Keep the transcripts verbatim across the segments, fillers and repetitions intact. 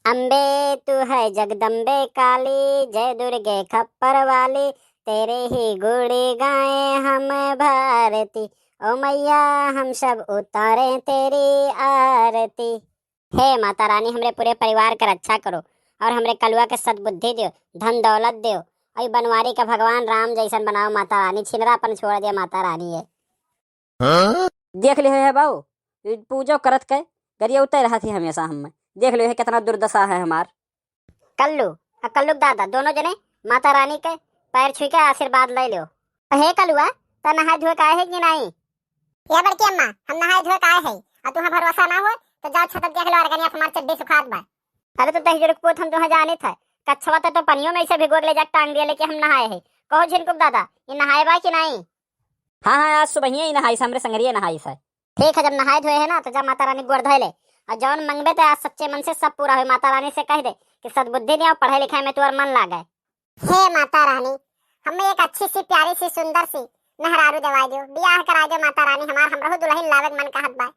अम्बे तू है जगदम्बे काली, जय दुर्गे खप्पर वाली, तेरे ही गुण गाए हम भारती, ओ मैया हम सब उतारे तेरी आरती। हे माता रानी, हमरे पूरे परिवार के रक्षा करो और हमरे कलुआ के सद्बुद्धि दियो, धन दौलत दियो, और ई बनवारी का भगवान राम जैसन बनाओ माता रानी, छिनरापन छोड़ दिया माता रानी ये। देख लिहे है बाऊ, ई पूजो करत के गरियौते रहत ही हमेशा हम्मे। देख लिहे कितना दुर्दशा है हमार। कल्लू, आ कल्लू के दादा, दोनों जने माता रानी के पैर छुई के आशीर्वाद ले लियो। हे कलुआ, त नहाए धोए का है कि नहीं? ए बड़की अम्मा, हम नहाए धोए का है, आ तुहा भरोसा ना हो तो जाओ छत देख लो, अरगनिया से हमार चड्डी सुखात बा। अरे तो दहिजर के पूत, हम तुहा जानित है, कछवा तो, तो पनियों में ऐसे भिगो के ले जाके टांग दिया, लेके हम नहाए है। कहो झिनकुक दादा, ये नहाए बा कि नहीं? हाँ, हाँ, आज सुबहिये ही नहाइस, हमरे संगरिये नहाइस है। ठीक है, जब नहाए धोए है ना, तो जा माता रानी गोड़ धोए ले, और जौन मंगबे ते आज सच्चे मन से सब पूरा होए। माता रानी से कह दे कि सद्बुद्धि दिया और पढ़े लिखे में तोर मन लागे। हे माता रानी, हमें एक अच्छी सी, प्यारी सी, सुंदर सी मेहरारू देवाई दियो, बियाह कराई दियो माता रानी हमार, हमरहू दुल्हन लावे के मन कहत बा।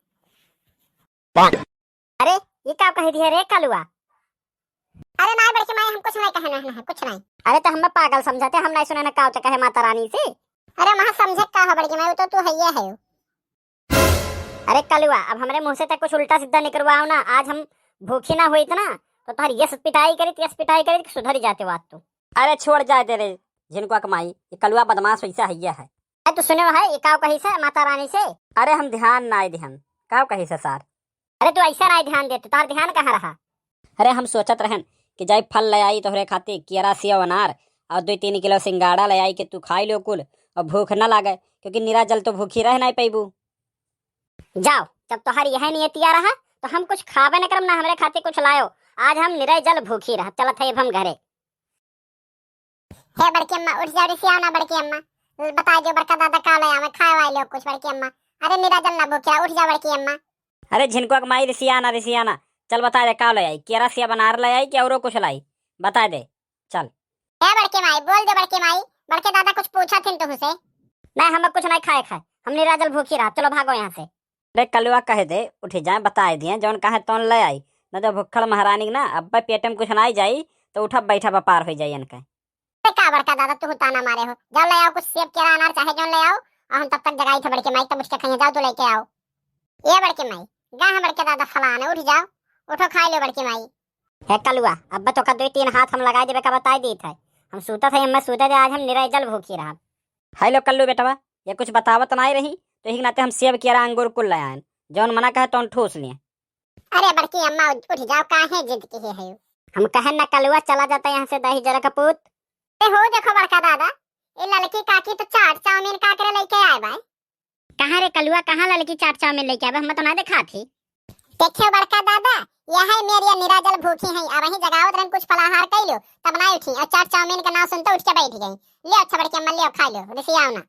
अरे, ये का कह दिया रे कलुआ? अरे नाई बड़की माई, हम कुछ नहीं कहना है, कुछ नहीं। अरे तो हमें पागल समझाते, हम नहीं सुने ना का कहे माता रानी से। अरे वहाँ समझे का हो बड़की माई, वो तो तू है ये है। अरे कलुआ, अब हमरे मुंह से ते कुछ उल्टा सीधा निकरवाओ ना, आज हम भूखी ना होइत ना, तो तोहर यस पिटाई करित, यस पिटाई करित कि सुधर जाते बात तू। अरे छोड़ जाए दे रे झिनकुआ के माई, ये कलुआ बदमाश वैसा है, ये है। अरे तू सुने है, ये का कही से माता रानी से? अरे हम ध्यान ना दिहन, का कही से सार? अरे तू ऐसा ना ध्यान दे, तू तार ध्यान कहाँ रहा? अरे हम सोचत रहन कि जाई फल ले आई तोहरे खातिर, केरा, सेव, अनार, और दो तीन किलो सिंगाड़ा ले आई कि तू खाई लो कुल और भूख न लागे, क्योंकि निरा जल तो भूखी रह नहीं पैबू। जाओ, जब तोहार यह नियतिया रहा तो हम कुछ खाबे न करम, ना हमरे खातिर कुछ लायो। आज हम निरा जल भूखी रह, चलत है अब हम घरे। हे बड़की अम्मा, उठ जाओ, रिसियाओ ना बड़की अम्मा। बताई दियो बड़का दादा का ले आवे, खाए वाले हो कुछ बड़की अम्मा। अरे निरा जल ना भूखी रहा, उठ जाओ बड़की अम्मा। अरे झिनकुआ के माई, रिसिया ना, रिसिया ना। चल बताई दे का ले आई, केरा सेव अनार ले आई कि औरो कुछ लाई? बताई दे, चल। हे बड़की माई, बोल दे बड़की माई, बड़के दादा कुछ पूछा थिन तुहसे। नहीं, हम कुछ नहीं खाए खाए, हम निरा जल भूखी रहा, चलो भागो यहाँ से। अरे कलुआ कह दे, उठी जाए, बताए दिए, जौन कहे तौन ले आई, न तो भुक्खड़ महारानी के ना, अब्बे पेट में कुछ ना आई जाई, तो उठब बैठब अपार हो जाई इनके। अरे का बड़का दादा, तू ताना मारे हो, जाओ ले आओ कुछ सेब, केरा, अनार, चाहे जौन ले आओ, और हम तब तक जगाई थे बड़की माई, तब उठ के खाइए, जाओ तू लेके आओ। ए बड़की माई, गा है बड़के दादा फलाने, उठ जाओ, उठो खाई लो बड़की माई। हे कलुआ, अब्बे तो का दो तीन हाथ हम लगाई देबे का बताई दी थे, हम सूतत है, हमें सूते दे, आज हम निरा जल भूखी रहा। हेलो कल्लू बेटवा, ये कुछ बतावत नाई रही, तो एक नाते हम सेब, केरा, अंगूर कुल ले आयन, जौन मना कहे तौन ठूस लिए। अरे बड़की अम्मा, उठ जाओ, काहे जिद किहे है? हम कहे न कलुआ, चला जाता यहाँ से दहिजर का पूत। ए हो देखो बड़का दादा, ए ललकी काकी तो चाट चाउमीन का करे लेके आए बाय। कहाँ रे कलुआ, कहाँ ललकी चाट चाउमीन लेके आवे, हम तो ना देखा थी। देखियो बड़का दादा, यह है मेरी निरा जल भूखी है, अब वहीं जगावत रहन कुछ फलाहार कई लो, तब ना उठी और चाट चाउमीन का नाम सुनते उठ के बैठ गई। ले अच्छा बड़की अम्मा, ले खा लो, रिसियाओ ना।